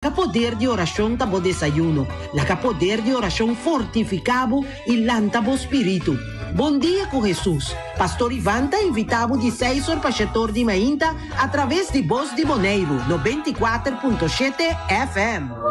Laga poder di orashon ta bo desayuno. Laga poder di orashon fortifiká bo i lanta bo spiritu. Bon Dia ku Hesus! Pastor Ivan ta invitá bo di seis or pa shetor di mainta atraves di Bos di Boneiru 94.7 FM.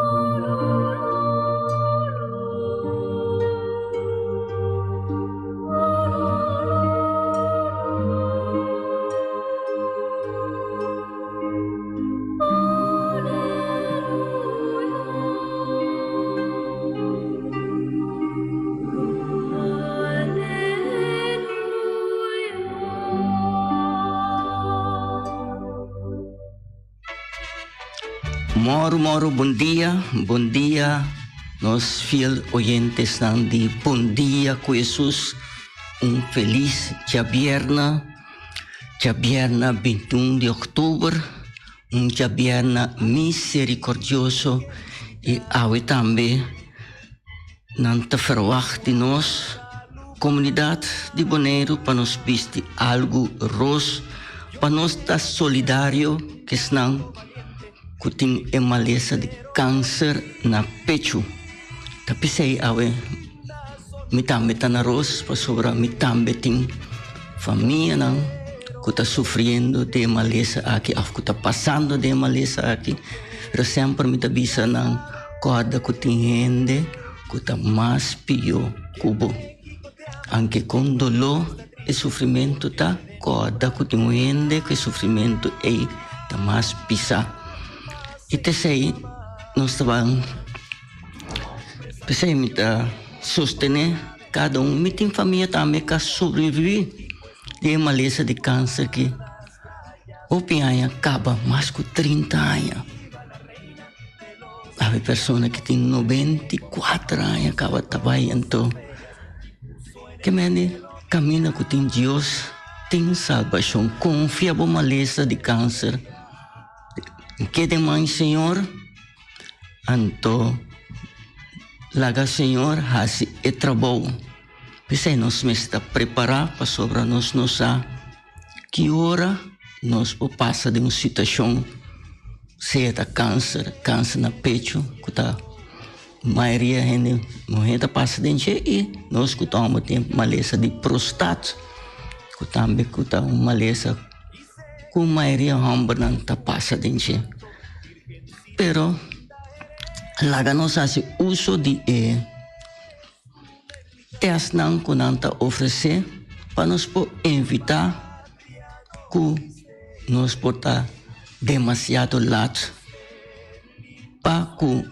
Moro moro bon dia, bon dia nos fiel oyentesnan di Bon Dia ku Hesus. Un felis djabierna, djabierna 21 di oktober. Un djabièrna miserikordioso i awe tambe nan ta ferwagt di nos komunidat di Boneiru pa nos bisti algu ros pa nos ta solidario ku esnan ku tin e malesa di kanser na pechu. Ta p'esei awe mi tambe ta na ros pasobra mi tambe tin famianan ku ta sufriendo di e malesa aki òf ku ta pasando den e malesa aki. Pero semper mi ta bisa nan kòrda ku tin hende ku ta mas pió ku bo. Anke kon doló e sufrimentu ta, kòrda ku tin un hende ku e sufrimentu ei ta mas pisá. I t'esei nos ta ban. P'esei mi ta sostené kada un. Mi tin famia tambe ku a sobreviví di e malesa di kanser aki. Hopi aña kaba, mas ku trinta aña. Abi persona ku tin 94 aña kaba ta bai anto ke mende kaminda ku tin Dios tin salbashon. Konfia bo malesa di kanser keda den man Señor. Anto laga Señor hasi e trabou. P'esei nos mester ta prepará pasobra nos no sa ki ora nos por pasa den un situashon, sea ta kanser, kanser na pechu ku ta mayoria hende muhé ta pasa den dje i nos ku ta hòmber tin malesa di prostat ku tambe ku ta un malesa ku mayoria hòmbernan ta pasa den dje. Pero laga nos hasi uso di e tèstnan ku nan ta ofresé pa nos por evitá ku nos por ta demasiado lat pa ku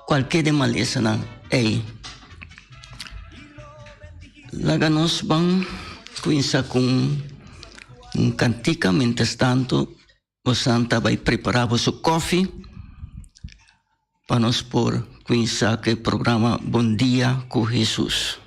kualke di malesanan ei. Laga nos ban kuminsá ku un kantika mientrastanto. Bosan ta bai prepará boso kòfi pa nos por kuminsá ku e programa Bon Dia ku Hesus.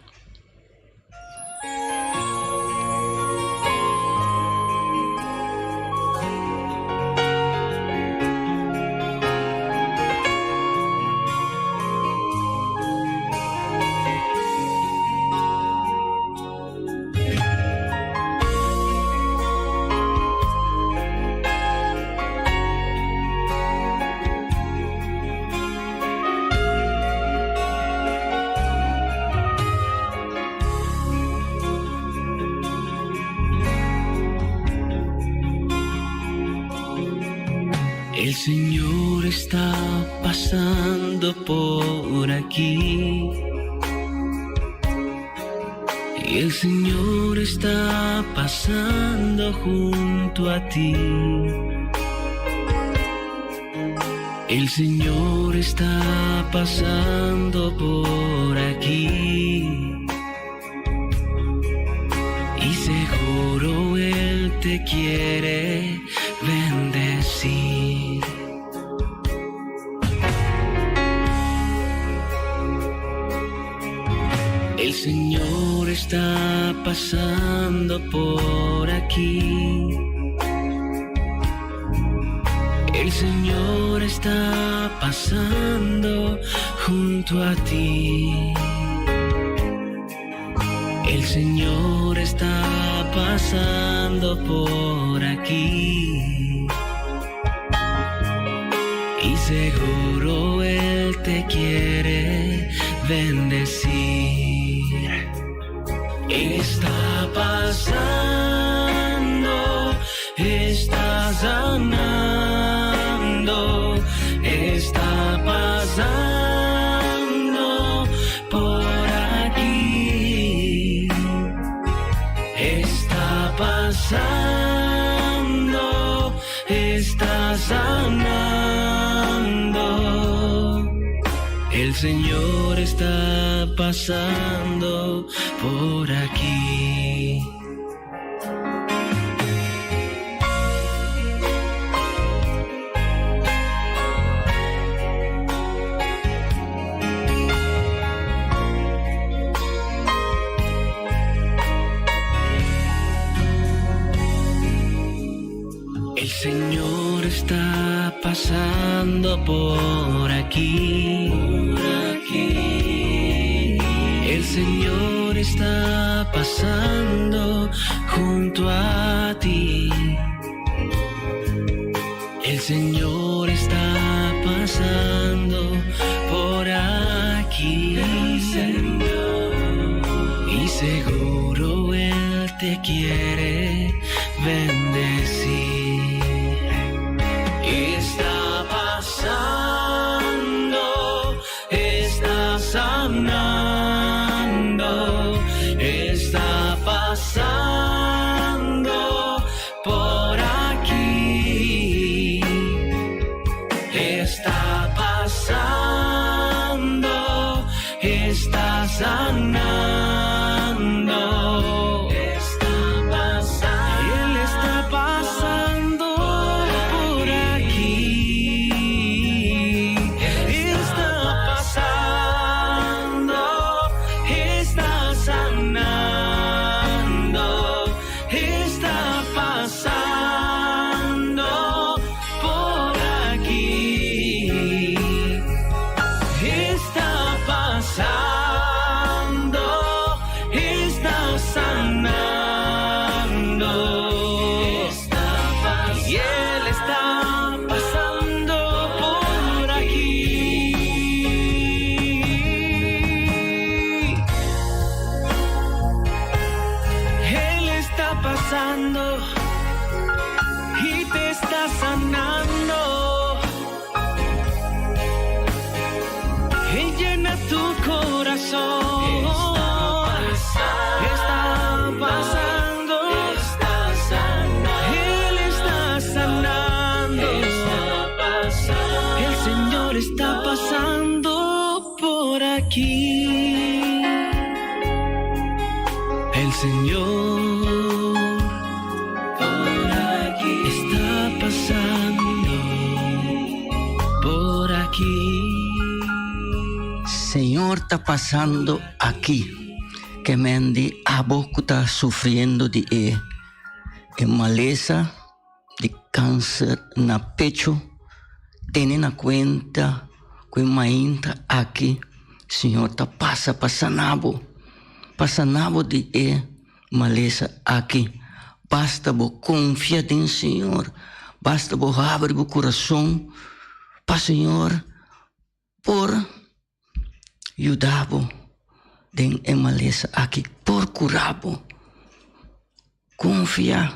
El Señor está pasando por aquí. Y el Señor está pasando junto a ti. El Señor está pasando por aquí. Y seguro Él te quiere bendecir. El Señor está pasando por aquí. El Señor está pasando junto a ti. El Señor está pasando por aquí. Y seguro. bendecir. Está pasando, está sanando, está pasando por aquí. Está pasando, está sanando. El Señor está pasando por aquí. El Señor está pasando por aquí. Por aquí. El Señor está pasando junto a ti. El Señor está pasando por aquí. El Señor. Y seguro Él te quiere bendecir. Está pasando, está sanando, está pasando por aquí. Está pasando, está sanando. Está pasando. Él está pasando por aquí. Está pasando, está sanando. Está pasando por aquí. Está pasando, está sanando. Está pasando. Y Él está pasando por aquí. Él está pasando y te está sanando. Él llena tu corazón. Está pasando. Está sanando. Él está sanando. El Señor está pasando por aquí. El Señor por aquí está pasando por aquí. Señor ta pasando aki. Ke men di abo ku ta sufriendo di e e malesa di kanser na pecho, tene na kuenta ku e mainta aki Señor ta pasa pa sana bo, pa sana bo di e malesa aki. Basta bo konfia den Señor, basta bo habri bo kurason pa Señor por yuda bo den e malesa aki, por kura bo. Konfia,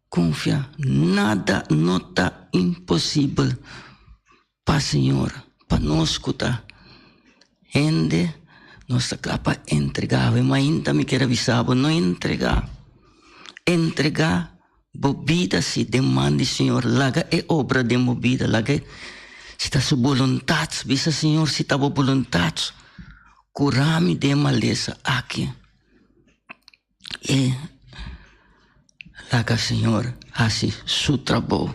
konfia, nada no ta imposibel pa Señor, pa nos ku ta hende, nos ta kla pa entregá. Awe mainta mi kier a bisa bo, no entregá, entregá Bo bida si den man di Señor, laga e obra den bo bida, laga e, si ta su boluntat, bisa Señor, si ta bo boluntat, kura mi den malesa aki. I laga Señor hasi su trabou.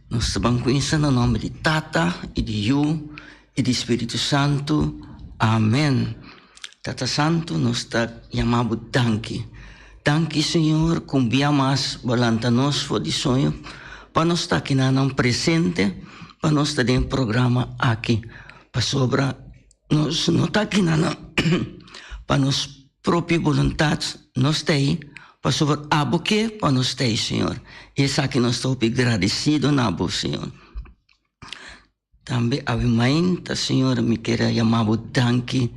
Nos ta ban kuminsa na nomber di Tata i di Yu i di Spiritu Santu. Amen. Tata Santu, nos ta yama bo danki. Danki, Señor, ku un bia mas bo lanta nos for di soño pa nos ta kinanan presente, pa nos ta den e programa aki. Pasobra nos no ta kinanan pa nos propio boluntat, nos ta ei pasobra abo ke pa nos ta ei, Señor. I esaki nos ta hopi gradesido na bo, Señor. Ta. Tambe awe mainta, Señor, mi kier a yama bo danki.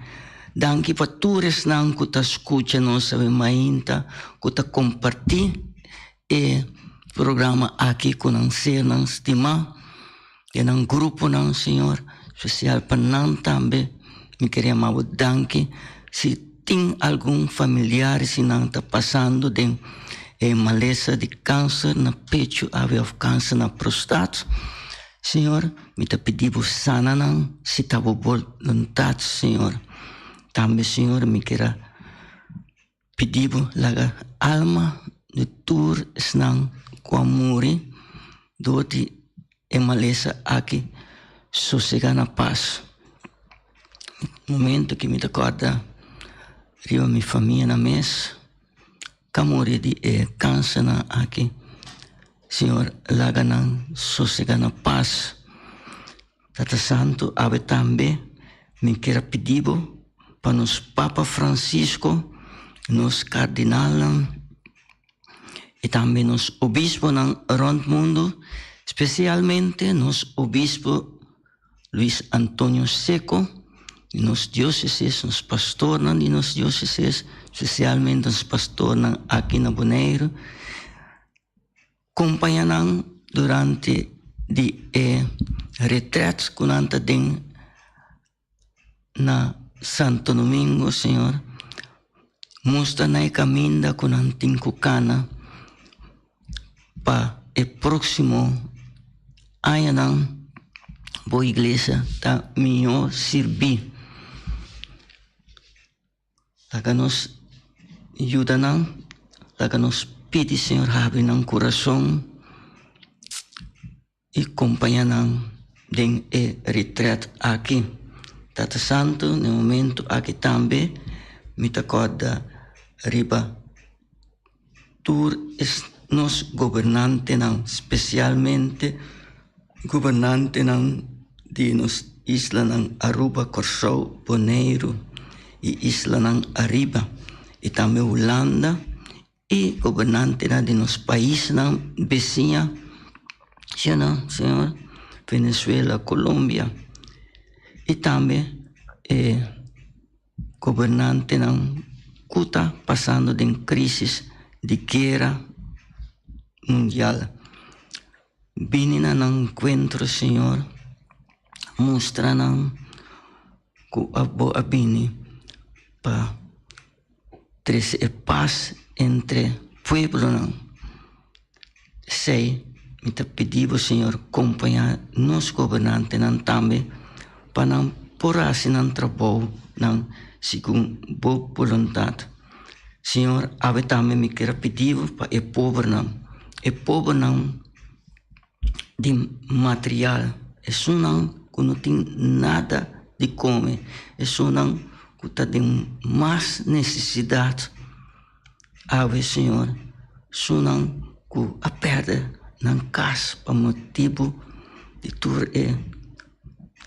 Danki pa tur esnan ku ta skucha nos awe mainta, ku ta kompartí e programa aki ku nan sernan stimá, den nan gruponan, Señor. Spesial pa nan tambe mi kier yama bo danki. Si tin algun familiar si nan ta pasando den e malesa di kanser na pechu awe òf kanser na prostat, Señor, mi ta pidi bo sana nan si ta bo boluntat, Señor. Tambe, Señor, mi kier a pidi bo laga alma di tur esnan ku a muri dor di e malesa aki sosega na pas. Momento ku mi ta kòrda riba mi famianan mes ku a muri di e kansernan aki, Señor laga nan sosega na pas. Tata Santu, awe tambe mi kier a pidi bo pa nos Papa Francisco, nos kardinalnan i tambe nos obisponan rònt mundu, spesialmente nos obispo Luis Antonio Seco di nos diócesis, nos pastornan di nos diócesis, spesialmente nos pastornan aki na Boneiru. Kompaña nan durante di e retret ku nan ta den na Santo Domingo, Señor. Mustra nan e kaminda ku nan tin ku kana pa e próksimo añanan bo iglesia ta mihó sirbí. Laga nos yuda nan, laga nos pidi Señor habri nan kurason i kompaña nan den e retret aki. Tata Santu, na e momento aki tambe mi ta kòrda riba tur nos gobernantenan, spesialmente gobernantenan di nos islanan Aruba, Kòrsou, Boneiru i islanan ariba i tambe Hulanda i gobernantenan di nos paisnan besiña, señor, Venezuela, Colombia i tambe e Gobernantenan ku ta pasando den krísis di guera mundial, bini na nan enkuentro, Señor. Mustra nan ku abo a bini pa trese e pas entre pueblonan. Esei mi ta pidi bo, Señor, kompañá nos gobernantenan tambe pa nan por hasi nan trabounan segun bo boluntat. Señor, awe tambe mi kier a pidi bo pa e pobernan, e pobernan di material, esunnan ku no tin nada di kome, esunnan ku ta den mas nesesidat. Awe, Señor, esunnan ku a pèrdè nan kas pa motibu di tur e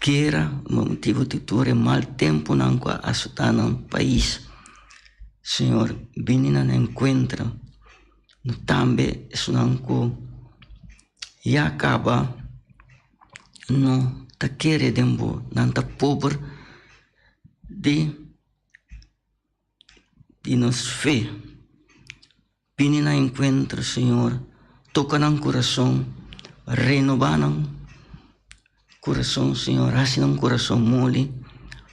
guera, pa motibu di tur e mal tempunan ku a asotá nan pais. Señor, bini na nan enkuentro. Tambe esunnan ku ya kaba no ta kere den bo, nan ta pober di. Di nos fe. Bini na enkuentro, Señor. Toka nan kurason. Renobá nan kurason, Señor. Hasi nan kurason moli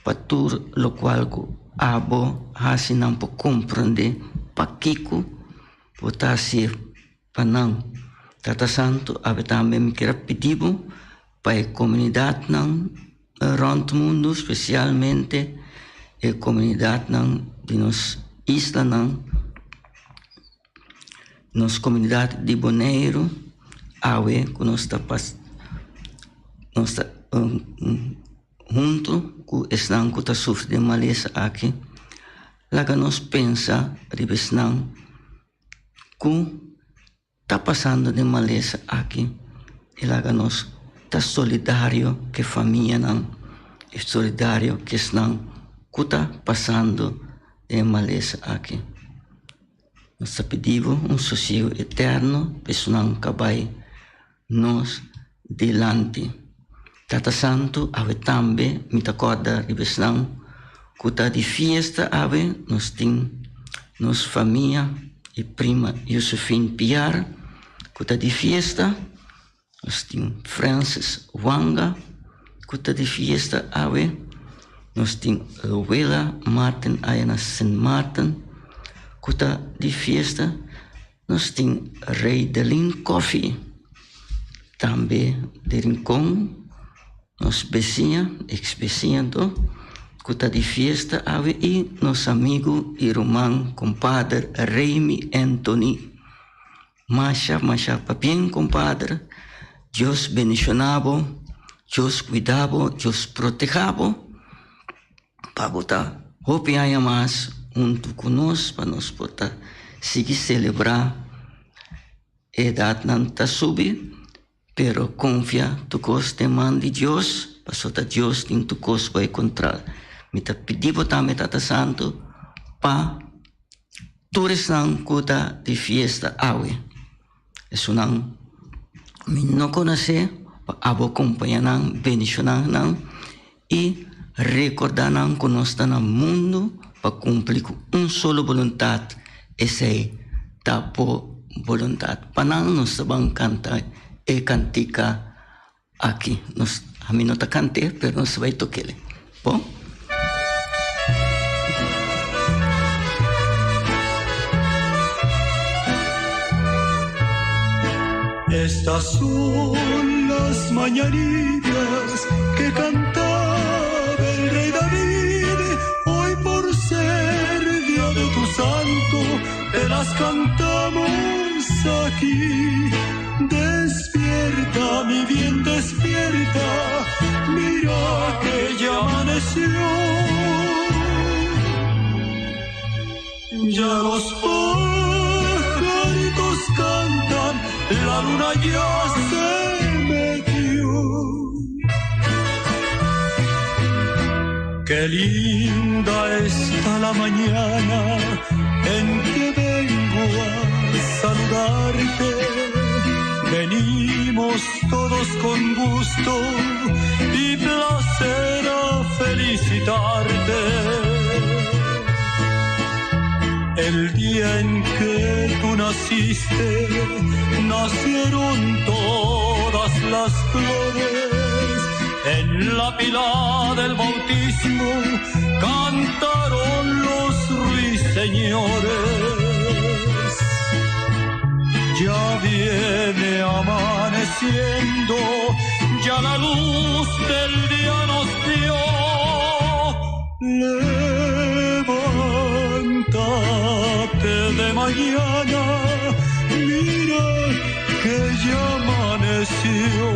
pa tur lokual ku abo hasi nan por komprondé pakiko bo ta hasié pa nan. Tata Santu, awe tambe mi kier a pidi bo pa e komunidatnan rònt mundu, spesialmente e komunidatnan di nos islanan, nos komunidat di Boneiru, awe ku nos ta pas nos ta huntu ku esnan ku ta sufri di e malesa aki, laga nos pensa riba esnan ku ta pasando den malesa aki i laga nos ta solidario ku e famianan i solidario ku esnan ku ta pasando den e malesa aki. Nos ta pidi bo un sosiego eterno pa esunnan ku a bai nos dilanti. Tata Santu, awe tambe mi ta kòrda riba esnan ku ta di fiesta awe. Nos tin nos famia i prima Josephine Piar ku ta di fiesta. Nos tin Francis Wanga ku ta di fiesta awe. Nos tin Luella Martin aya na Sint Maarten ku ta di fiesta. Nos tin Reydelin Coffee tambe di Rincon, nos besiña, ex besiña anto, ku ta di fiesta awe i nos amigu i ruman kompader Remy Anthony. Masha masha pabien kompader, Dios bendiciona bo, Dios cuida bo, Dios proteha bo, pa bo ta hopi aña mas hunto cu nos pa nos por ta sigui celebra. Edadnan ta subi, pero confia tur cos den man di Dios, pasobra ta Dios tin tur cos bai control. Mi ta pidi bo tambe Tata Santo pa tur esnan cu ta di fiesta awe, esunnan mi no conoce, pa abo compaña nan, bendiciona nan y recorda nan cu nos ta na mundo pa cumpli cu un solo boluntad, esey ta bo boluntad. Pa nan nos ta ban canta e cantica aki. Nos, ami no ta cant'e, pero nos ta bay tok'el. Bon? Estas son las mañanitas que cantaba el rey David. Hoy por ser día de tu santo, te las cantamos aquí. Despierta, mi bien, despierta, mira que ya amaneció. Ya los pajaritos cantan, la luna ya se metió. Qué linda está la mañana en que vengo a saludarte. Venimos todos con gusto y placer a felicitarte. El día en que tú naciste, nacieron todas las flores. En la pila del bautismo cantaron los ruiseñores. Ya viene amaneciendo, ya la luz del día nos dio. Levántate de mañana, mira que ya amaneció.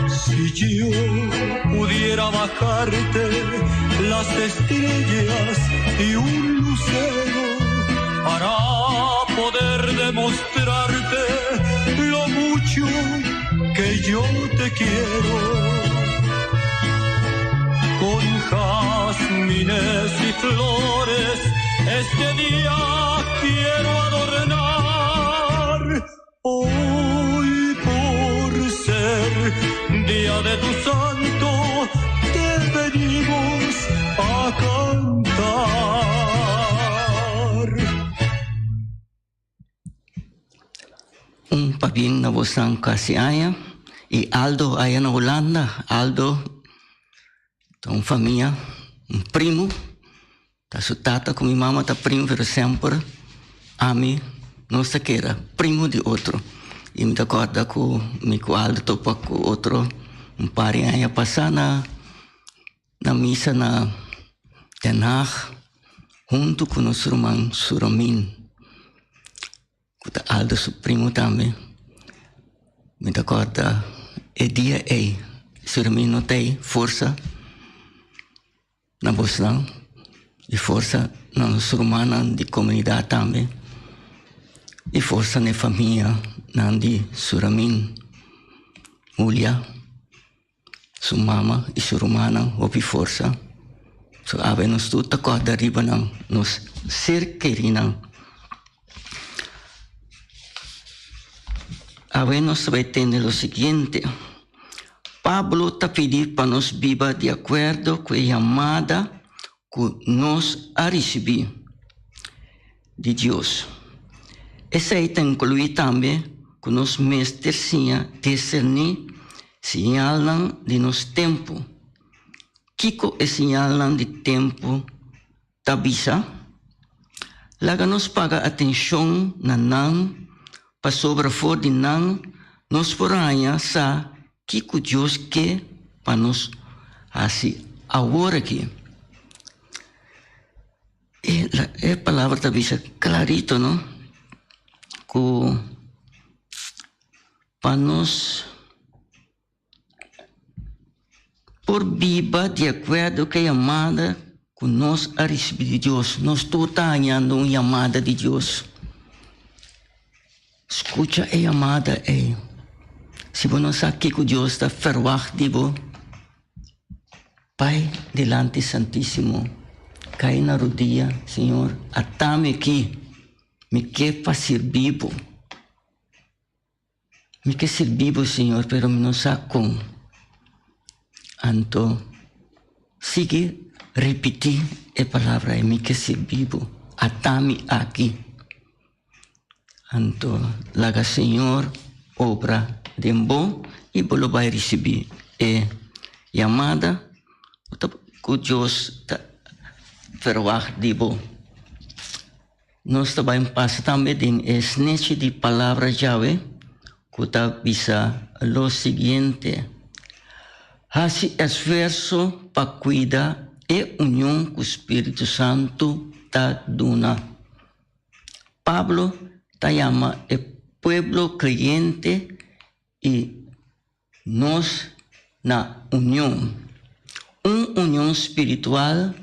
Si yo pudiera bajarte las estrellas y un lucero para poder demostrarte lo mucho que yo te quiero. Con jazmines y flores este día quiero adornar. Hoy por ser día de tu santo te venimos a cantar. Un pabien na bosan casi aña y Aldo aya na Holanda. Aldo ta un famia, un primo. Ta su tata cu mi mama ta primo pero semper ami nos ta keda primo di otro. Y mi ta corda cu mi cu Aldo topa cu otro un par di aña pasa na na misa na Den Haag hunto cu nos ruman Suramin. Ku ta Aldo su primo tambe. Mi ta kòrda e dia ei, Surmi no ta ei, forsa na bosnan i forsa na nos rumannan di komunidat tambe i forsa na e famianan di Suramin, Julia. Su mama i su rumannan hopi forsa. So awe nos tur ta kòrda riba nan, nos ser kerinan. Awe nos ta bai tende lo siguiente. Pablo ta pidi pa nos biba di akuerdo ku e yamada ku nos a risibí di Dios. Esei ta inkluí tambe ku nos mester siña diserní siñalnan di nos tempu. Kiko e siñalnan di tempu ta bisa? Laga nos paga atenshon na nan pasobra for di nan nos por haña sa Kiko Dios ke pa nos hasi awor aki? E, e palabra ta bisa clarito, no? Ku pa nos por biba di akuerdo ku e yamada ku nos a risibí di Dios. Nos tur ta hañando un yamada di Dios. Skucha e yamada ei. Si bo no sa kiko Dios ta ferwagt di bo, bai dilanti Santísimo, kai na rudia, Señor, ata mi aki, mi ke pa sirbi bo. Mi ke sirbi bo, Señor, pero mi no sa kon. Anto, sigui ripití e palabra ei, Mi ke sirbi bo, ata mi aki. Anto, laga Señor obra den bo i bo lo bai risibí e yamada ku Dios ta ferwagt di bo. Nos ta bai pasa tambe den e snechi di palabra djawe ku ta bisa lo siguiente, Hasi esfuerso pa kuida e union ku spiritu santu ta duna. Pablo ta yama e pueblo kreyente i nos na union, un union spiritual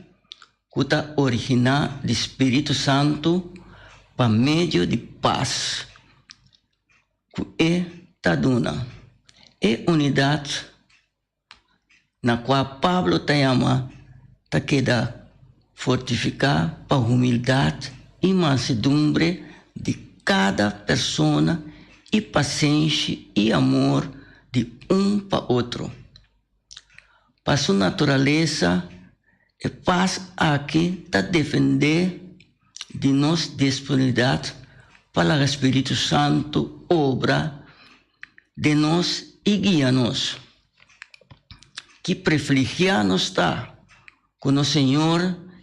ku ta originá di spiritu santu pa medio di pas ku e ta duna. E unidat na kua Pablo ta yama ta keda fortifiká pa humildat i mansedumbre di kada persona i pasenshi i amor di un pa otro. Pa su naturalesa, e pas aki ta defendé di nos disponibilidat pa laga Spiritu Santu obra den nos i guia nos. Ki privilegiá nos ta ku nos Señor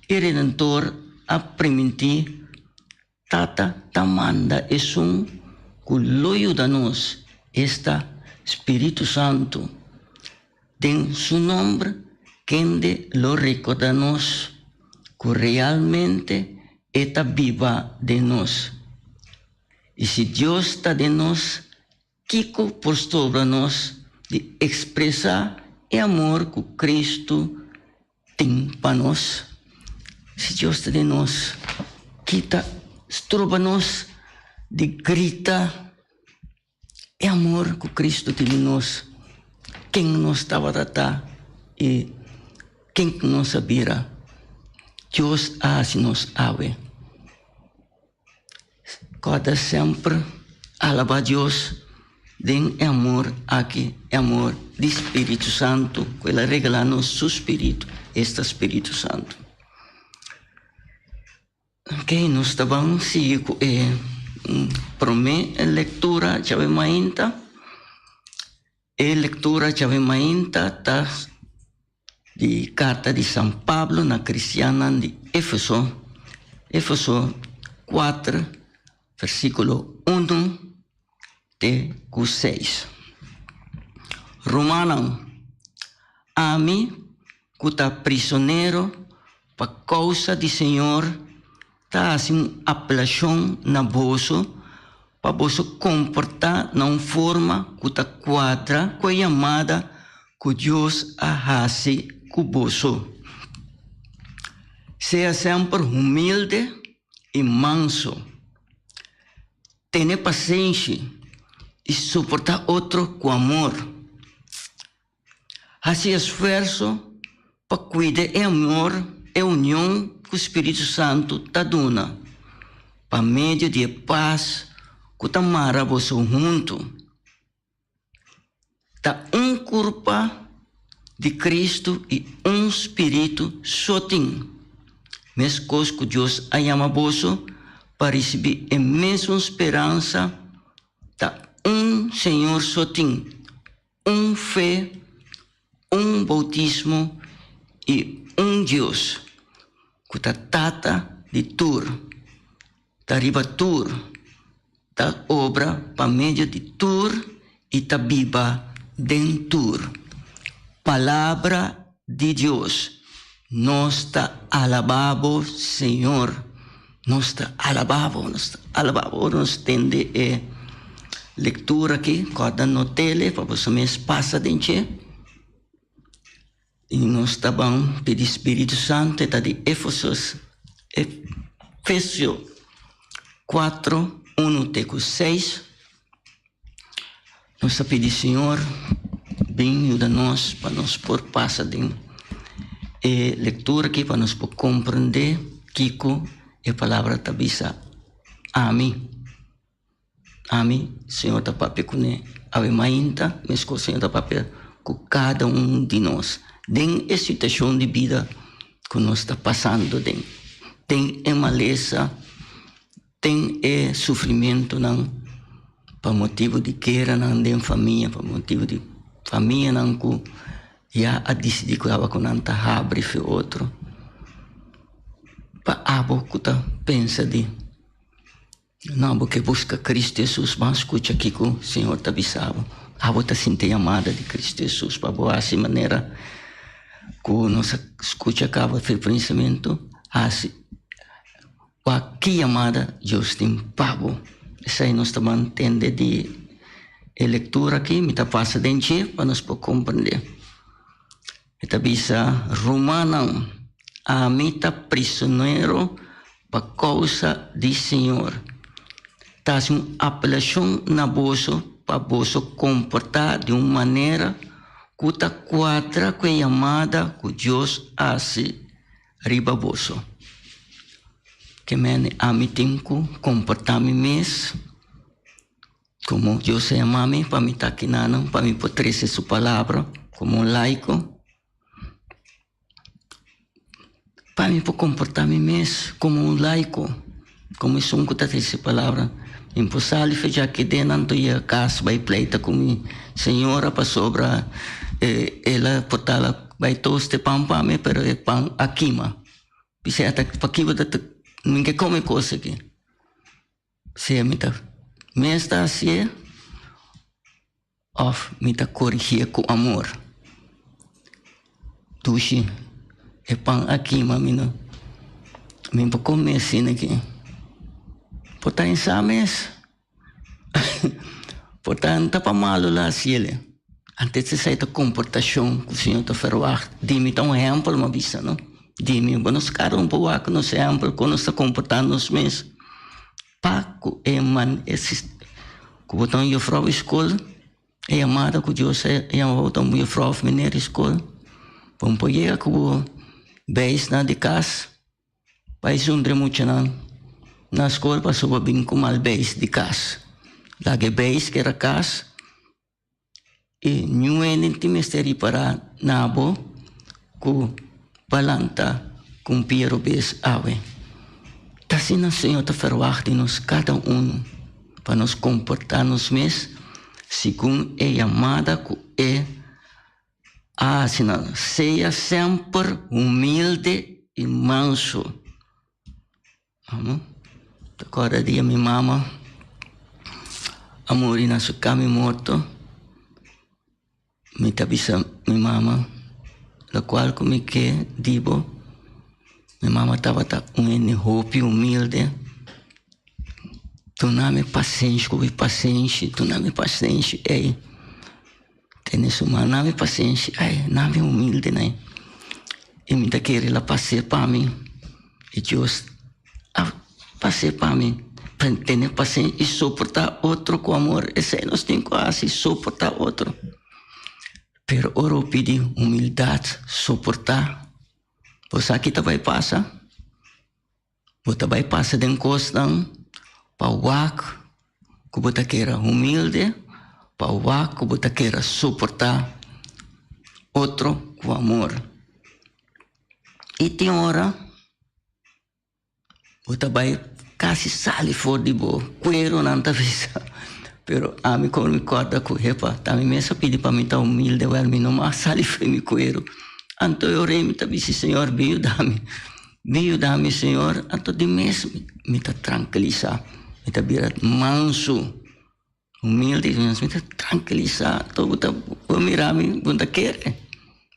i Redentor a primintí Tata ta manda esun ku lo yuda nos, esta, Spiritu Santu. Den su nòmber kende lo rekordá nos ku realmente e ta biba den nos. I si Dios ta den nos, Kiko por stobra nos di ekspresá e amor ku Kristu tin pa nos? Si Dios ta den nos, ki ta stroba nos di grita e amor ku Kristu tin den nos? Ken nos tabata ta i ken ku nos a bira? Dios a hasi nos awe. Kòrda semper alabá Dios den e amor aki, e amor di Spiritu Santu ku el a regalá nos su Spiritu, esta Spiritu Santu. Ok, nos ta ban sigui ku e promé lektura djawe mainta. E lektura djawe mainta ta di karta di San Pablo na kristiannan di Efeso, Efeso kuater, versíkulo unu te ku seis. Rumannan, ami ku ta prisonero pa kousa di Señor ta hasi un apelashon na boso pa boso komportá na un forma ku ta kuadra ku e yamada ku Dios a hasi ku boso. Sea semper humilde i manso. Tene pasenshi i soportá otro ku amor. Hasi esfuerso pa kuida e amor, e union ku spiritu santu ta duna, pa medio di e pas ku ta mara boso huntu. Ta un kurpa di Kristu i un spiritu so tin, meskos ku Dios a yama boso pa risibí e mesun speransa, ta un Señor so tin, un fe, un boutismo i un Dios, ku ta Tata di tur, ta riba tur, ta obra pa medio di tur i ta biba den tur. Palabra di Dios. Nos ta alabá bo, Señor. Nos ta alabá bo, nos ta alabá bo. Ora nos tende e lectura aki, kòrda not'el pa boso mes pasa den dje. I nos ta ban pidi Spiritu Santu, e ta di Efesos, Efesio 4, 1 te ku 6. Nos ta pidi Señor bin yuda nos pa nos por pasa den e lectura aki pa nos por comprende kico e palabra ta bisa ami. Ami, Señor ta papia cune awe mainta, mescos Señor ta papia cu cada un di nos den e situacion di bida cu nos ta pasando den, den e malesa. Ten e sufrimentunan pa motibu di gueranan den famia, pa motibu di famianan ku ya a disidí ku tabata ku nan ta habri fi otro. Pa abo ku ta pensa di no bo ke buska Kristu Hesus, ban skucha kiko Señor ta bisa bo. Abo ta sinti yamada di Kristu Hesus pa bo hasi manera ku nos a skucha kaba fi pensamentu, hasi. Pa ki yamada Dios tin pa bo? Esei nos ta ban tende di e lektura aki. Mi ta pasa den dje pa nos por komprendé. E ta bisa, Rumannan, ami ta prisonero pa kousa di Señor. Ta hasi un apelashon na boso pa boso komportá di un manera ku ta kuadra ku e yamada ku Dios hasi riba boso. Ke mende ami tin ku komportá mi mes komo Dios a yama mi pa mi ta kinanan, pa mi por trese su palabra komo un laiko, pa mi por komportá mi mes komo un laiko, komo esun ku ta trese palabra. Mi por sali fecha kede nan ta yega kas bai pleita ku mi señora pasobra el a por ta la bai toste pan pa mi pero e pan a kima. Bisei ata paki bo ta mi ke kome kos aki. Sea mi ta mes ta hasié òf mi ta korigié ku amor. Dushi e pan a kima mi no mi por kome asina aki. Por ta insa mes. Por ta no ta pa malu la hasiel. Antes esei ta komportashon ku Señor ta ferwagt di mi. Ta un ehèmpel mi a bisa no. Di mi bo nos kada un por wak nos ehèmpel kon nos ta komportá nos mes pa ku e man e ku bo ta un yufrou di skol e yamada ku Dios a yama bo ta un yufrou òf meneer di skol bo no por yega ku bo beisnan di kas. Bai zundre muchanan na skol pasobra bo bin ku mal beis di kas. Laga e beis keda kas i niun hende tin mester ripará na bo ku bo a lanta ku un pia robes awe. Ta asina Señor ta ferwagt di nos kada unu pa nos komportá nos mes segun e yamada ku e A Asina, sea semper humilde i manso. Amo ta kòrda dia mi mama a muri na su kami morto. Mi ta bisa mi mama lokual ku mi ke di bo. Mi mama tabata un hende hopi humilde. Duna mi pasenshi ku pasenshi, duna mi pasenshi ey. Tene su man, nami pasenshi, ai, nami humilde nai. I mi ta kere el a pas'é pa mi, i Dios a pas'é pa mi. Pa tene pasenshi i soportá otro ku amor, esei nos tin ku hasi, soportá otro. Pero ora bo pidi humildat, soportá, bo sa ki ta bai pasa? Bo ta bai pasa den kosnan pa wak ku bo ta keda humilde, pa wak ku bo ta keda soportá otro ku amor. I tin ora Bo ta bai kasi sali for di bo kuero nan ta bisa. Pero ami komo mi kòrda ku hepa ta mi mes a pidi pa mi ta humilde wèl mi no mas sali for di mi kuero. Anto e ora ei mi ta bisa Señor bin yuda mi, bin yuda mi Señor. Anto di mes mi ta trankilisá, mi ta bira mansu, humilde mi ta trankilisá. Anto bo ta bo mira mi bo ta kere.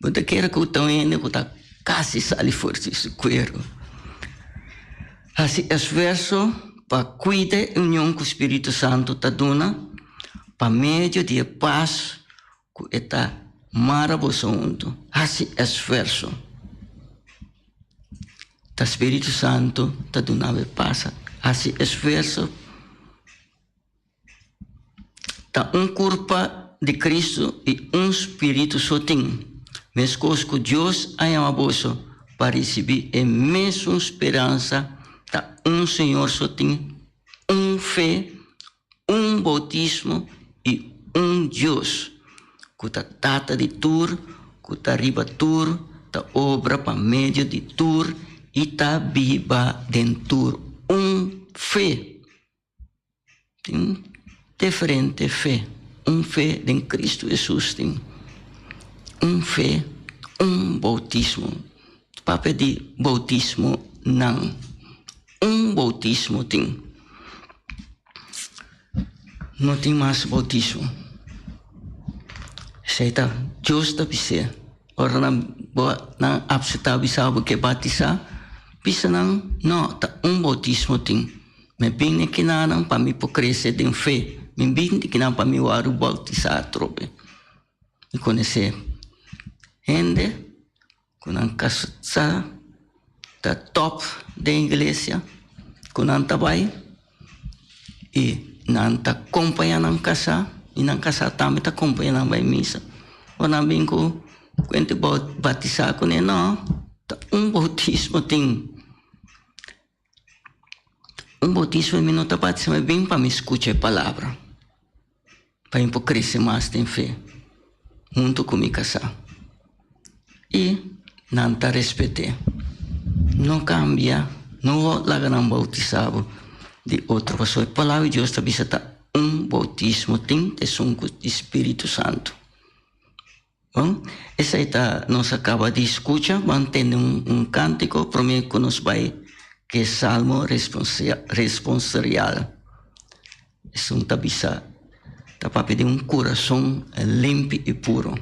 Bo ta kere ku ta un hende ku ta kasi sali for di su kuero. Hasi esfuerso pa kuida e union ku spiritu santu ta duna pa medio di e pas ku e ta mara boso huntu. Hasi esfuerso. Ta spiritu santu ta duna bo e pas. Hasi esfuerso. Ta un kurpa di Kristu i un spiritu so tin, meskos ku Dios a yama boso pa risibí e mesun speransa, ta un Señor so tin, un fe, un boutismo i un Dios, ku ta Tata di tur, ku ta riba tur, ta obra pa medio di tur i ta biba den tur. Un fe. Tin diferente fe. Un fe den Cristo Hesus tin. Un fe, un boutismo. Papia di boutismo nan. Un boutismo tin. No tin mas boutismo. Esei ta Dios ta bis'é. Ora nan bo nan apseptá bisa bo ke batisá, bisa nan, No, ta un boutismo tin. Mi bin e kinanan pa mi por krese den fe. Mi bin di kinan pa mi wòrdu boutisá atrobe. Mi konosé hende ku nan kasá ta tòp den iglesia, ku nan ta bai i nan ta kompañá nan kasá i nan kasá tambe ta kompañá nan bai misa. Ora nan bin ku kuenta batisá kuné, no, ta un boutismo tin. Un boutismo mi no ta batisá, mi bin pa mi skucha e palabra, pa mi por krese mas den fe huntu ku mi kasá. I nan ta respet'é. No kambia, no laga nan boutisá bo di otro, pasobra e palabra di Dios ta bisa ta un boutismo tin esun ku di Spiritu Santu. Bon, esei ta nos a kaba di skucha. Ban tende un kántiko promé ku nos bai ku e salmo responsorial. Esun ta bisa, ta papia di un kurason limpi i puro.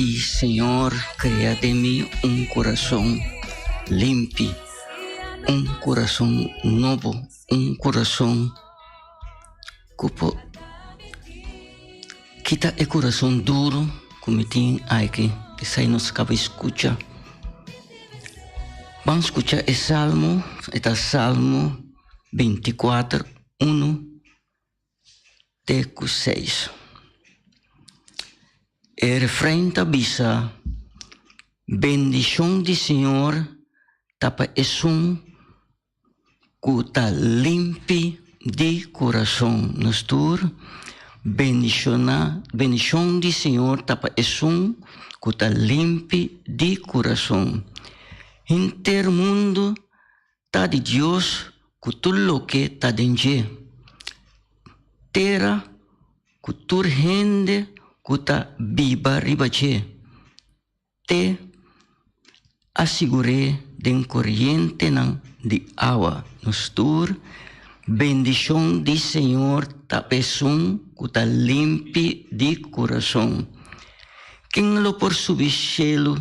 pidi Señor krea den mi un kurason limpi, un kurason nobo, un kurason ku por kita e kurason duru ku mi tin aki. Esei nos kaba skucha. Ban skucha e salmo, e ta Salmo 24, 1 te ku 6. E refrein ta bisa, Bendishon di Señor ta pa esun ku ta limpi di kurason. Nos tur, bendishoná, bendishon di Señor ta pa esun ku ta limpi di kurason. Henter mundu ta di Dios ku tur loke ta den dje. Tera ku tur hende ku ta biba riba dje. Te a sigur'é den korientenan di awa. Nos tur, bendishon di Señor ta pa esun ku ta limpi di kurason. Ken lo por subi shelu,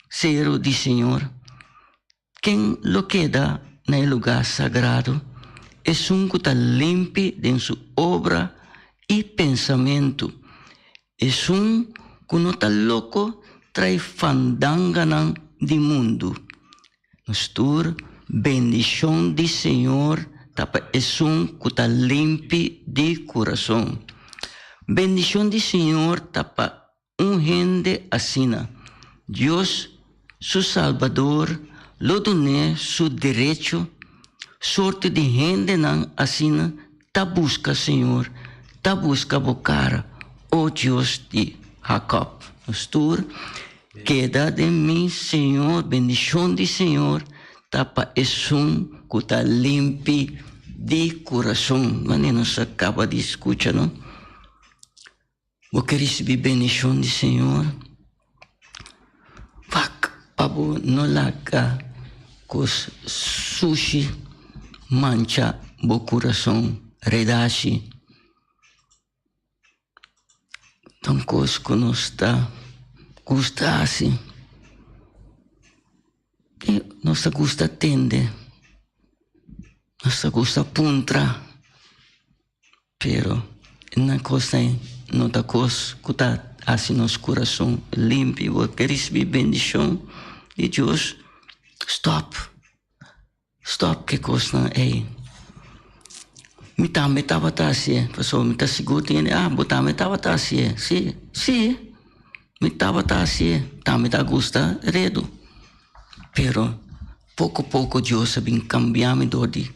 seru di Señor? Ken lo keda na e lugá sagrado? Esun ku ta limpi den su obra i pensamentu. Esun ku no ta loko trae fandanganan di mundu. Nos tur, bendishon di Señor ta pa esun ku ta limpi di kurason. Bendishon di Señor ta pa Un hende asina, Dios, su Salbador, lo dun'é su derecho. Sorte di hendenan asina ta buska Señor, ta buska bo kara, o Dios di Jacob. Nos tur, keda den mi, Señor, bendishon di Señor ta pa esun ku ta limpi di kurason. Manera nos a kaba di skucha, no? Bo ke risibí bendishon di Señor? Wak pa bo no laga kos sushi mancha bo kurason redashi. Ta un kos ku nos ta gusta hasi. I nos ta gusta tende, nos ta gusta puntra. Pero na kos ei no ta kos ku ta hasi nos kurason limpi. Bo ke risibí bendishon di Dios? Stòp! Stòp ku e kosnan ei. Mi tambe tabata hasié, pasobra mi ta sigur tin hende, ah, bo tambe tabata hasié. Sí, sí, mi tabata hasié. Tambe ta gusta redu. Pero poko poko Dios a bin kambia mi dor di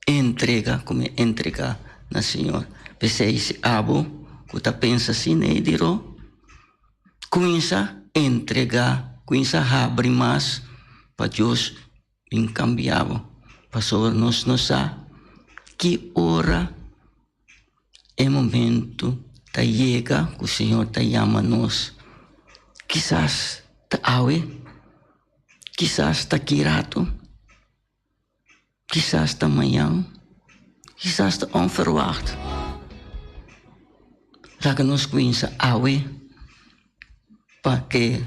Entrega ku mi entrega na Señor. P'esei si abo ku ta pensa asina ei di ro, kuminsa entrega, kuminsa habri mas pa Dios bin kambia bo. Pasobra nos no sa ki ora e momento ta yega ku Señor ta yama nos. Kisas ta awe, kisas ta ki rato. Kisas ta mañan, kisas ta onverwacht. Laga nos kuminsa awe pa ke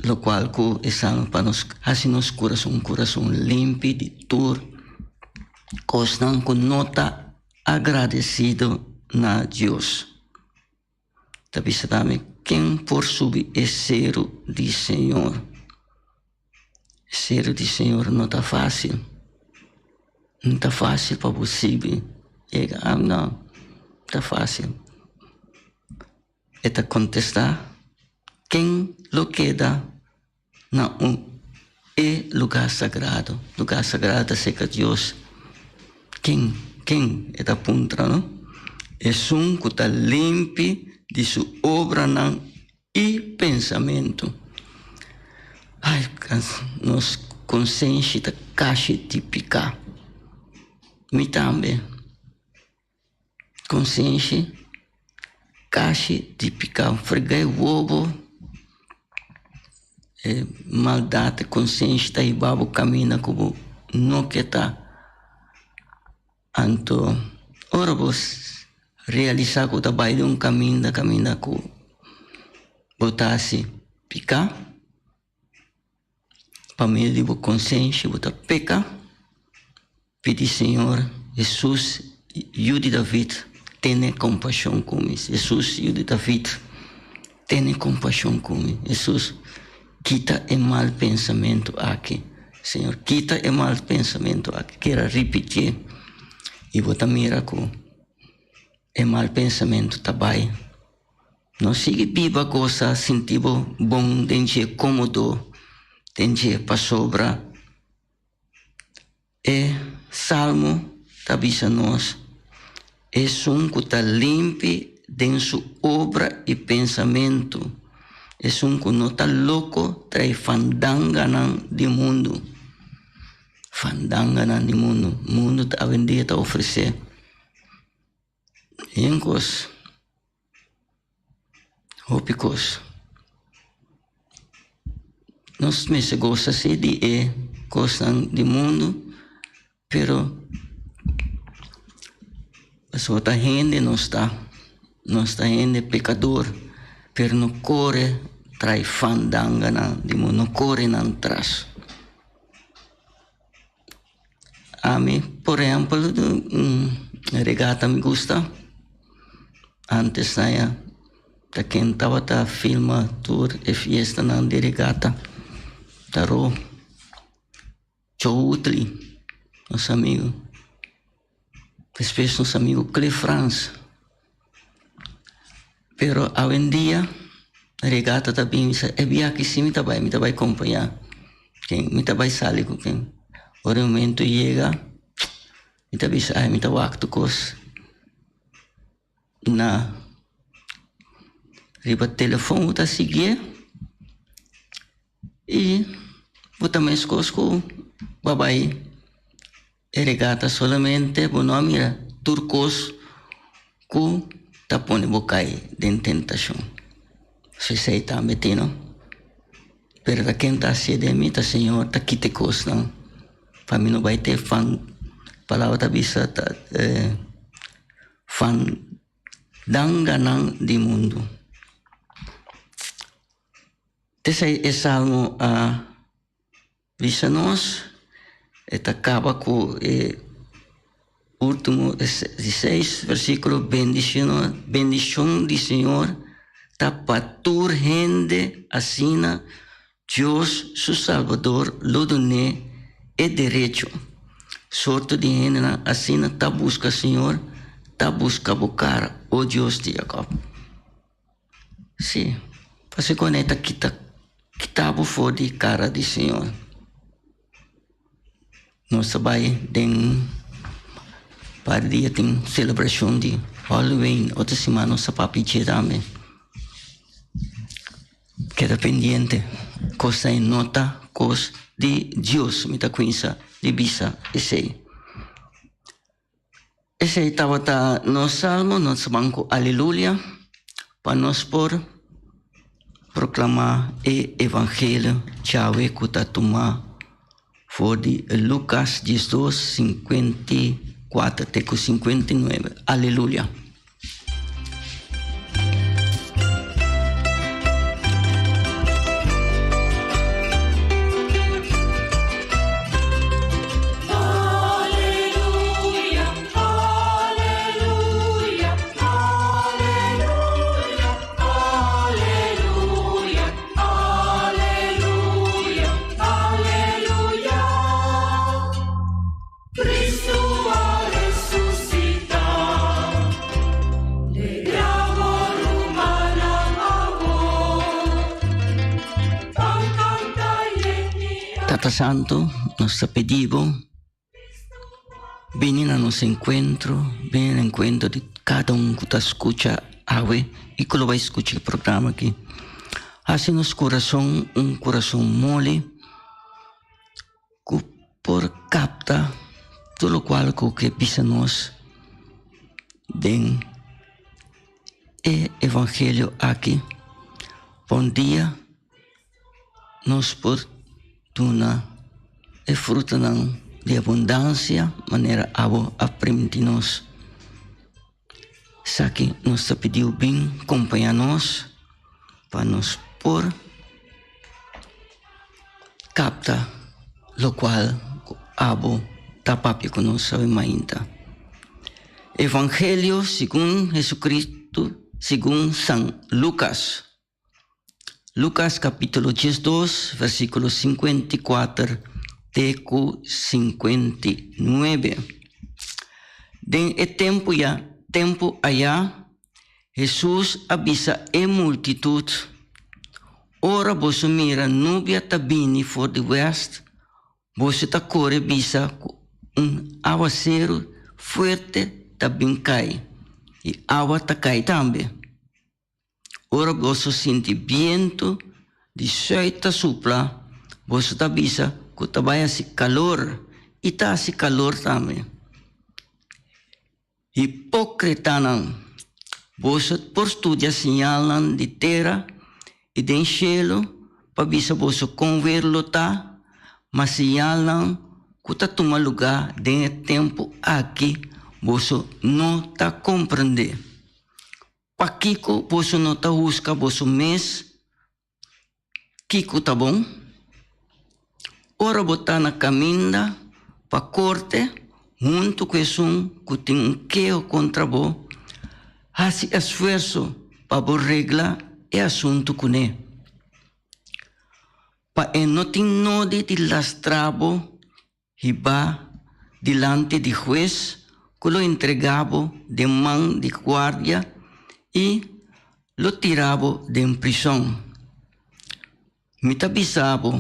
lokual ku esnan pa nos hasi nos kurason un kurason limpi di tur kosnan ku no ta agradesido na Dios. Ta bisa tambe, Ken por subi e seru di Señor? E seru di Señor no ta fásil. No ta fásil pa bo sibi yega. Ah, no, ta fásil. E ta kontestá, Ken lo keda na un e lugá sagrado? Lugá sagrado ta serka Dios. Ken? Ken? E ta puntra, no? Esun ku ta limpi di su obranan i pensamentu. Ai, nos konsenshi ta kashi di piká. Mi tambe. Konsenshi kashi di piká. Frega e wobo e maldat e konsenshi ta hiba bo kaminda ku bo no ke ta. Anto ora bo realisá ku bo ta bai den un kaminda, kaminda ku. Bo ta hasi piká pa medio di bo konsenshi bo ta peka, pidi Señor Hesus yu di David tene kompashon ku mi. Hesus yu di David tene kompashon ku mi. Hesus kita e mal pensamentu aki. Señor kita e mal pensamentu aki. Kera ripitié i bo ta mira ku e mal pensamentu ta bai. No sigui biba gosa, sinti bo bon den dje kómodo den dje, pasobra e Salmo ta bisa nos, Esun ku ta limpi den su obra i pensamentu, esun ku no ta loko trae fandanganan di mundu. Fandanganan di mundu, mundu ta awendia ta ofresé. Yen kos, hopi kos. Nos mester gosa si di e kosnan di mundu, pero pasobra ta hende nos ta, nos ta hende pekador, pero no kore trae fandanganan di mundu, no kore nan tras. Ami por ehempel regata mi gusta. Antes aya ta ken tabata filma tur e fiestanan di regata ta Ro Choutli nos amigo. Despues nos amigo Cliff Frans. Pero awendia regata ta bin bisa e bia aki si mi ta bai, mi ta bai kompañá ken, mi ta bai sali ku ken. Ora e momento yega mi ta bisa ai mi ta wak tur kos na riba telefon bo ta siguié i bo ta meskos ku bo a bai. E regata solamente bo no a mira tur kos ku ta pone bo kai den tentashon. So esei tambe tin no. Pero ta ken ta hasié den mi ta Señor ta kita e kosnan pa mi no bai te fan palabra ta bisa ta fan danganan di mundu. Esei e salmo a. Bisa nos, e ta kaba ku e último di seis versíkulo, Bendishon di Señor ta pa tur hende, asina Dios su Salbador lo dun'é e derecho. Sorto di hendenan asina ta buska Señor, ta buska bo kara, o Dios di Jakòb. Sí, pasobra ku e ta kita kita bo for di kara di Señor. Nos ta bai den par dia tin selebrashon di Halloween, otro siman nos ta papia dje tambe. Keda pendiente, kos ei no ta kos di Dios, mi ta kuinsa di bisa esei. Esei tabata nos salmo, nos ban ku aleluya pa nos por proklamá e evangelio djawe ku ta tumá for di Lukas diesdos, 54 te ku 59. Aleluya. Tata Santo, nos ta pidi bo, bini na nos encuentro, bini na encuentro di cada un cu ta scucha awe y cu lo bay scucha e programa aki. Haci nos curason un curason moli. Ku por kapta tur lokual ku ke bisa nos den e evangelio aki. Pa un dia nos por duna e frutanan di abundansia manera abo a primiti nos. Esaki nos ta pidiu bin kompaña nos. pa nos por kapta lokual ku abo ta papia ku nos awe mainta. Evangelio segun Hesukristu segun San Lukas. Lukas kapítulo 12, versíkulo 54 te ku 59. Den e tempu ya, tempu ayá, Hesus a bisa e multitut, Ora boso mira nubia ta bini for di wèst, boso ta kore bisa ku un awaseru fuerte ta bin kai, i awa ta kai tambe. Ora boso sinti bientu di sùit ta supla, boso ta bisa ku ta bai hasi kalor, i ta hasi kalor tambe. Hipókritanan! Boso por studia siñalnan di tera i den shelu pa bisa boso kon weer lo ta, ma siñalnan ku ta tuma lugá den e tempu aki boso no ta komprendé. Pakiko boso no ta husga boso mes Kiko ta bon? Ora bo ta na kaminda pa korte huntu ku esun ku tin un keho kontra bo, hasi esfuerso pa bo regla e asuntu kuné, pa e no tin nodi di lastra bo Hibá dilanti di hues ku lo entregá bo den man di guardia i lo tira bo den prison. Mi ta bisa bo,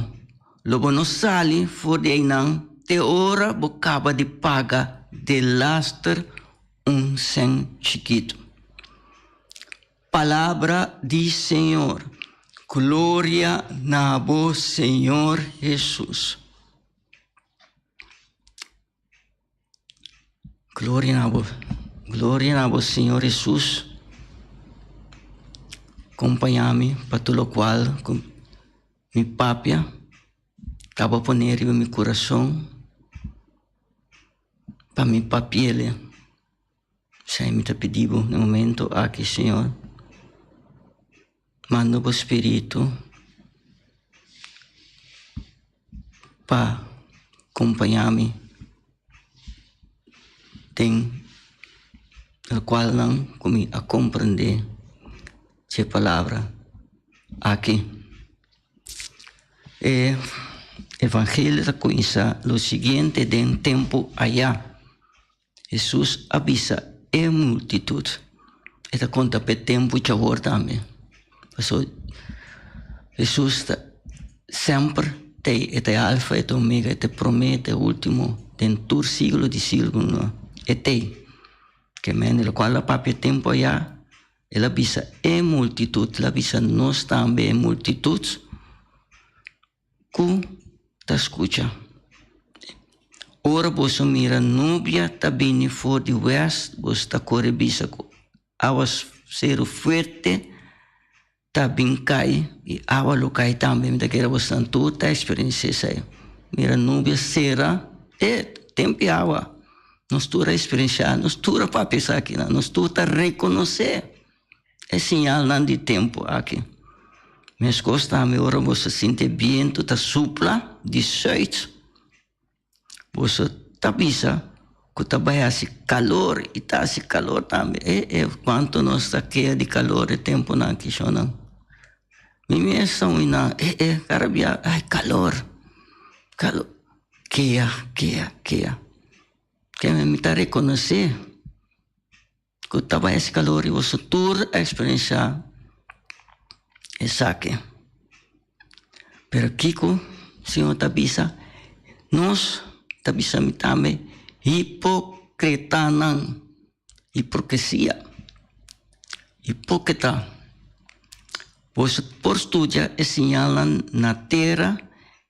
lo bo no sali for di einan te ora bo kaba di paga delaster un sèn chikitu. Palabra di Señor. Gloria na bo, Señor Hesus. Gloria na bo, gloria na bo Señor Hesus. Compaña mi pa tur locual cu mi papia ta bo pone riba mi curason pa mi papiele. Esei mi ta pidi bo na e momento aki, Señor. Manda bo spiritu pa kompañá mi den lokualnan ku mi a komprendé dje palabra aki. E evangelio ta kuminsá lo siguiente den tempu ayá. Hesus a bisa e multitut, e ta konta p'e tempu djawor tambe, pasobra Hesus ta semper t'ei, e ta e alfa, e ta e omega, e ta e promé, e ta e ultimo, den tur siglo di siglonan e t'ei. Ke mende lokual a papia e tempu ayá, el a bisa e multitut, el a bisa nos tambe e multitut Ku ta skucha. Ora boso mira nubia ta bini for di west, boso ta kore bisa ku awaseru fuerte ta bin kai, i awa lo kai tambe. Mi ta kere bosonan tur ta eksperensia esei. Mira nubia sera, e tempu di awa. Nos tur a eksperensiá, nos tur a papia esakinan, nos tur ta rekonosé. E siñalnan di tempu aki. Meskos tambe ora boso sinti e bientu ta supla di sùit, boso ta bisa ku ta bai hasi kalor i ta hasi kalor tambe. E e kuantu nos ta kea di kalor e tempunan aki shonnan. Mi mes ta wina e e kada bia ai kalor, kalor, kea kea kea. Keme mi ta rekonosé. Ku ta bai hasi kalor i boso tur a eksperensiá esaki. Pero kiko Señor ta bisa? Nos ta bisa mi tambe hipokretanan, hipokresia, hipókrita. Boso por studia e siñalnan na tera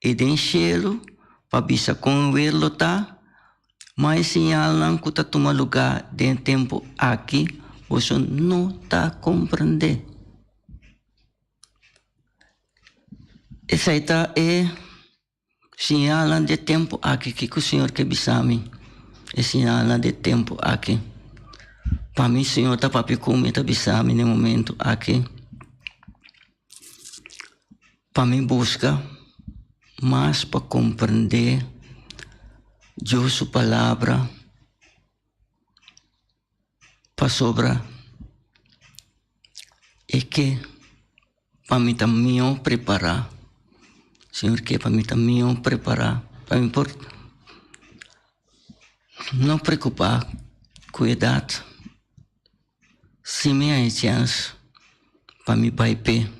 i den shelu pa bisa kon wer lo ta, Ma e siñalnan ku ta tuma lugá den e tempu aki boso no ta komprendé. Esei ta e siñalnan di e tempu aki. Kiko Señor ke bisa mi? E siñalnan di e tempu aki. Pa mi Señor ta papia ku mi, ta bisa mi na e momentu aki. Pa mi buska mas pa komprendé Dios su palabra pasobra e ke pa mi ta mihó prepará. Señor ke pa mi ta mihó prepará pa mi por no preokupá ku edat. Si mi haña chèns pa mi bai p'e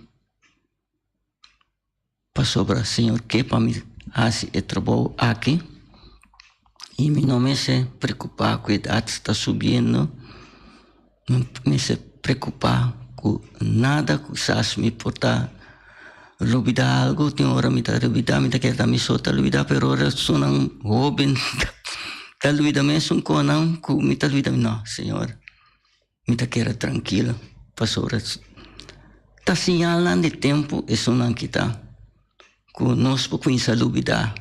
pasobra Señor ke pa mi hasi e trabou aki i mi no mester preokupá ku edat ta subiendo, no mester preokupá ku nada kisas mi por ta lubidá algu, tin ora mi ta lubidá mi ta keda mi so ta lubidá pero ora esunnan hoben ta lubidá mesun konan ku mi ta lubidá no Señor. Mi ta keda trankil pasobra ta siñalnan di tempu esunnan kita ku nos por kuminsá lubidá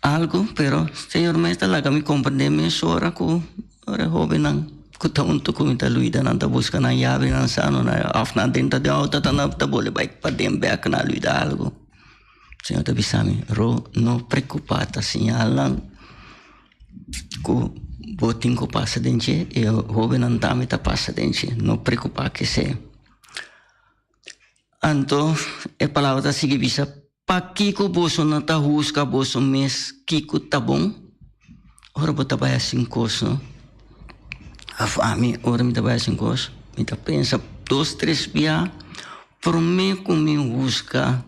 algu, pero Señor mes ta laga mi komprendé mesora ku ora e hóbennan ku ta huntu ku mi ta lubidá nan ta buska nan yabi nan sa no nan òf nan dentro di outo ta nan ta bole bai paden bèk nan a lubidá algu. Señor ta bisa mi, Ro, no preokupá ta siñalnan. Ku bo tin ku pasa den dje e hóbennan tambe ta pasa den dje. No preokupá kesei. Anto e palabra ta sigui bisa, Pakiko boso no ta husga boso mes kiko ta bon? Ora bo ta bai hasi un kos, no? Òf ami, ora mi ta bai hasi un kos, mi ta pensa dos, tres bia promé ku mi husga.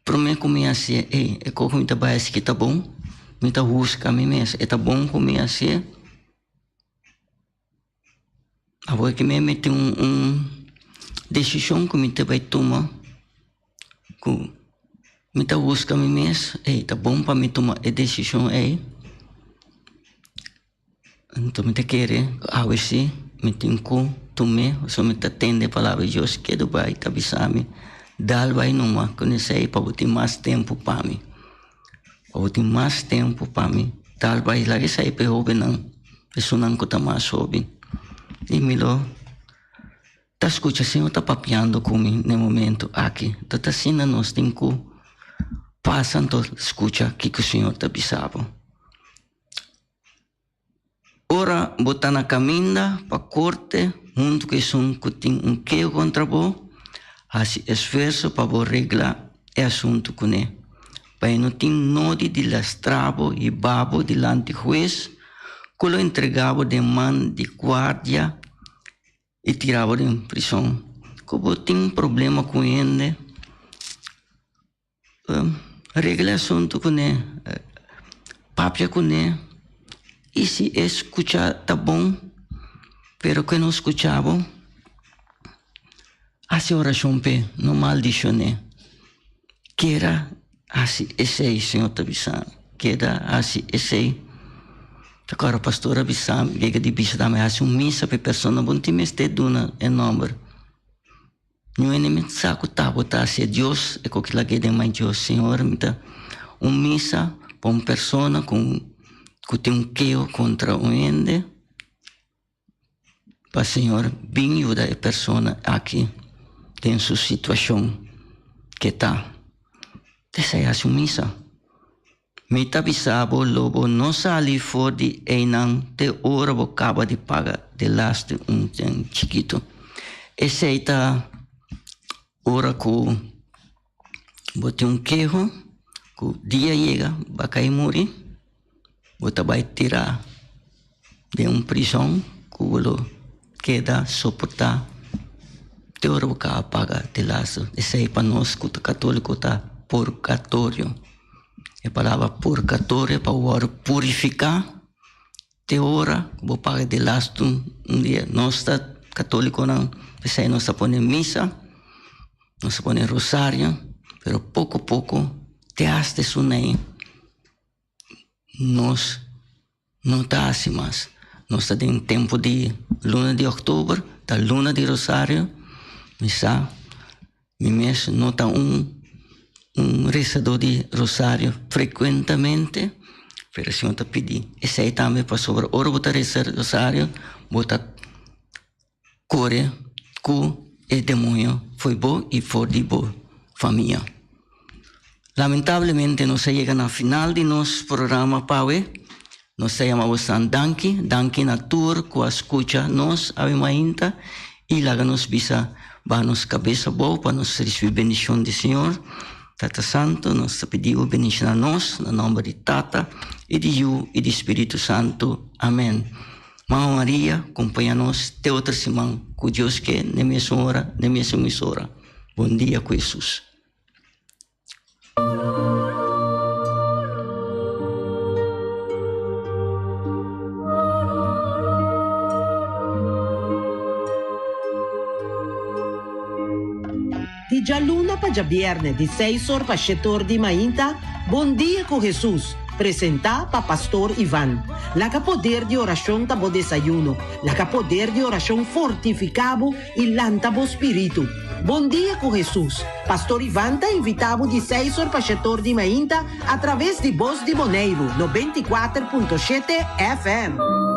Promé ku mi hasié, ey, e kos ku mi ta bai hasi ki ta bon? Mi ta husga mi mes, e ta bon ku mi hasié? Awor ki mi a mete un un desishon ku mi ta bai tuma, ku mi ta husga mi mes, ey, ta bon pa mi tuma e desishon ey? Anto mi ta kere awe si mi tin ku tum'é, pasobra mi ta tende e palabra di Dios kedu bai ta bisa mi, Dal bai numa ku nesei pa bo tin mas tempu pa mi, pa bo tin mas tempu pa mi, dal bai laga esei pa e hóbennan, esunnan ku ta mas hóben. I mi lo ta skucha Señor ta papiando ku mi na e momento aki. Ta ta asina nos tin ku pasa anto skucha kiko Señor ta bisa bo. Ora bo ta na kaminda pa korte huntu ku esun ku tin un keho kontra bo, hasi esfuerso pa bo regla e asuntu kuné, pa e no tin nodi di lastra bo hiba bo dilanti hues ku lo entrega bo den man di guardia i tira bo den prison. Ku bo tin problema ku hende, Regla e asuntu kuné, papia kuné i si e skucha ta bon, pero ku e no skucha bo, hasi orashon p'e, no maldishon'é. Keda hasi esei, Señor ta bisa, keda hasi esei. Ta kòrda pastor a bisa mi, yega di bisa tambe, hasi un misa pa e persona, bo no tin mester duna e nòmber. Ñu hende mi sa ku ta bo ta hacia Dios e koki lag'é den man Dios. Señor mi ta un misa pa un persona ku ku tin un keo kontra un hende pa Señor bin yuda e persona aki den su situashon ke ta. Esei hasi un misa. Mi ta bisa bo lo bo no sali for di einan te ora bo kaba di paga delaste un ten chikitu. Esei ta ora ku bo tin un keho ku dia yega ba kai muri, bo ta bai tira den un prison ku bo lo keda soporta te ora bo kaba paga delaste. Esei pa nos ku ta katoliko ta purgatorio. E palabra purgatorio pa wòrdu purifiká te ora ku bo paga di lastu un dia. Nos ta katólikonan, p'esei nos ta pone misa, nos ta pone rosario, pero poko poko te hasta esun ei nos no ta hasi mas. Nos ta den tempu di luna di òktober, ta luna di rosario, mi sa mi mes no ta un un resadó di rosario frekuentemente, pero Señor ta pidi esei tambe pasobra ora bo ta resa rosario bo ta kore ku. e demoño fo'i bo i for di bo famia. Lamentablemente nos a yega na final di nos programa pawe. Nos ta yama bosnan danki, danki na tur ku a skucha nos awe mainta i laga nos bisa baha nos kabes abou pa nos risibí bendishon di Señor. Tata Santu, nos ta pidi bo bendishoná nos na nòmber di Tata i di Yu i di Spiritu Santu. Amèn. Mama Maria, kompañá nos te otro siman ku Dios ke, n'e mesun ora, n'e mesun emisora. Bon dia ku Hesus. Di djaluna pa djabierne di seis or pa shete or di mainta, Bon Dia ku Hesus, presentá pa Pastor Ivan. Laga poder di orashon ta bo desayuno. Laga poder di orashon fortifiká bo i lanta bo spiritu. Bon Dia ku Hesus, Pastor Ivan ta invitá bo di seis or pa shete or di mainta atraves di Bos di Boneiru 94.7 FM.